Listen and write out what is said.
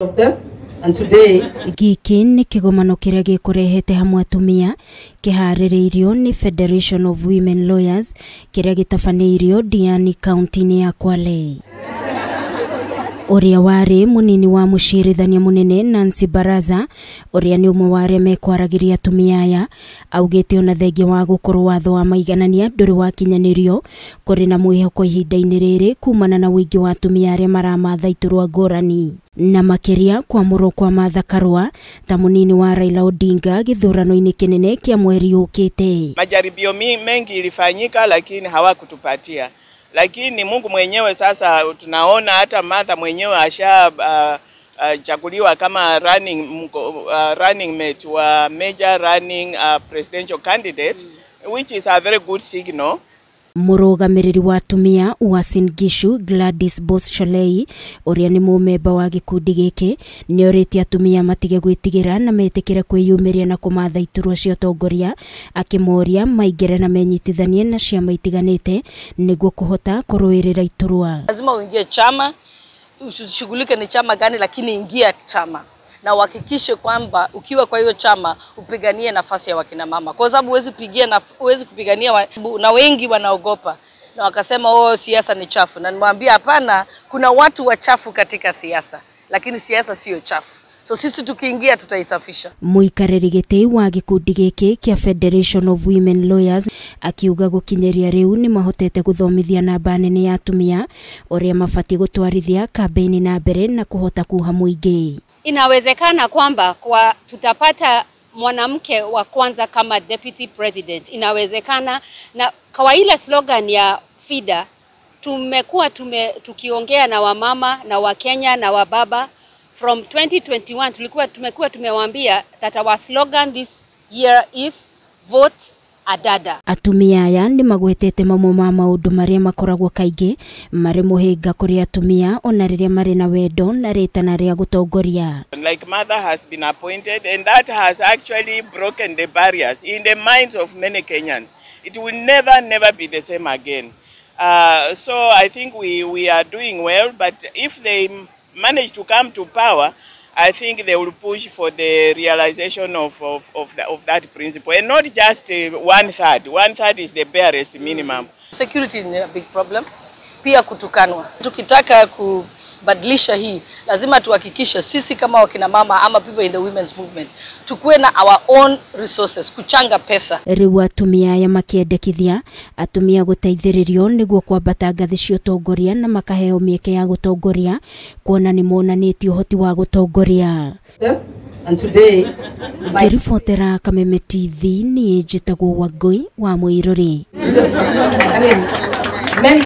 Of them. And today, Gĩkĩ nĩ kĩgomano kĩrĩa gĩkũrehete hamwe atumia kĩharĩrĩirio nĩ Federation of Women Lawyers kĩrĩa gĩtabanĩirio Diani kaunti-inĩ ya Kwale. Ũrĩa warĩ mũnini wa mũcirithania mũnene Nancy Baraza, ũrĩa nĩ ũmwe wa arĩa mekwaragĩria atumia aya, augĩte ona thengia wa gũkorwo watho wa maiganania ndũrĩ wakinyanĩrio, kũrĩ na mwĩhoko ihinda-inĩ rĩrĩ kumana na ũingĩ wa atumia arĩa maramatha iturwa ngũrani, na makĩria kwamũrwo kwa Martha Karua ta mũnini wa Raila Odinga gĩthurano-inĩ kĩnene kĩa mweri ũkĩte. Majaribio mengi ilifanyika lakini hawakutupatia. Lakini Mungu mwenyewe sasa tunaona hata Martha mwenyewe asha chaguliwa kama running mate wa major running presidential candidate, which is a very good signal. Mũrũgamĩrĩri wa atumia Uasin Gishu Gladys Boss Sholei, ũrĩa nĩ mũmemba wa gĩkundi gĩkĩ, nĩ orĩtie atumia matige gwĩtigĩra na metĩkĩre kwĩyumĩria na kũmatha iturwa cia ũtongoria, akĩmoria maingĩre na menyitithanie na ciama itiganĩte nĩguo kũhota kũrũĩrĩra iturwa. Lazima uingie chama, usishughulike ni chama gani, lakini ingia chama na uhakikishe kwamba ukiwa kwa hiyo chama upiganie nafasi ya wakina mama, kwa sababu huwezi kupigania na wengi wanaogopa na wakasema oh, siasa ni chafu, na nimwambia hapana, kuna watu wachafu katika siasa, lakini siasa sio chafu. So sisi tukiingia tutaisafisha. Mũikarĩri gĩtĩ wa gĩkundi gĩkĩ kĩa Federation of Women Lawyers akiuga gũkinyĩria rĩu nĩ mahotete gũthomithia namba nene ya atumia ũrĩa mabatiĩ gũtwarithia kambĩini na mbere na kũhota kuha mũingĩ. Inawezekana kwamba kwa tutapata mwanamke wa kwanza kama deputy president. Inawezekana, na kwa ile slogan ya FIDA tumekuwa tukiongea na wamama na Wakenya na wababa from 2021 tumekuwa tumewaambia that our slogan this year is vote a dada. Atumia aya nĩ magwetete mamwe ma maũndũ marĩa makoragwo kaingĩ marĩ mũhĩnga kũrĩ atumia ona rĩrĩa marĩ na wendo na rĩtana rĩa gũtongoria. Like Martha has been appointed, and that has actually broken the barriers in the minds of many Kenyans. It will never be the same again. So I think we are doing well, but if they manage to come to power, I think they will push for the realization of that principle, and not just 1/3. 1/3 is the barest minimum. Security is a big problem. Pia kutukanwa. Tukitaka kubadilisha hii, lazima tuhakikishe sisi kama wakina mama ama people in the women's movement tukuwe na our own resources, kuchanga pesa. Rĩu atumia aya makĩendekithia atumia gũteithĩrĩrio nĩguo kwambata ngathĩ cia ũtongoria na makaheo mĩeke ya gũtongoria, kuona nĩ monanĩtie ũhoti wa gũtongoria. And today, ngĩribotera Kameme TV, niĩ njĩtagwo Wangũi wa Mũirũrĩ. I mean, many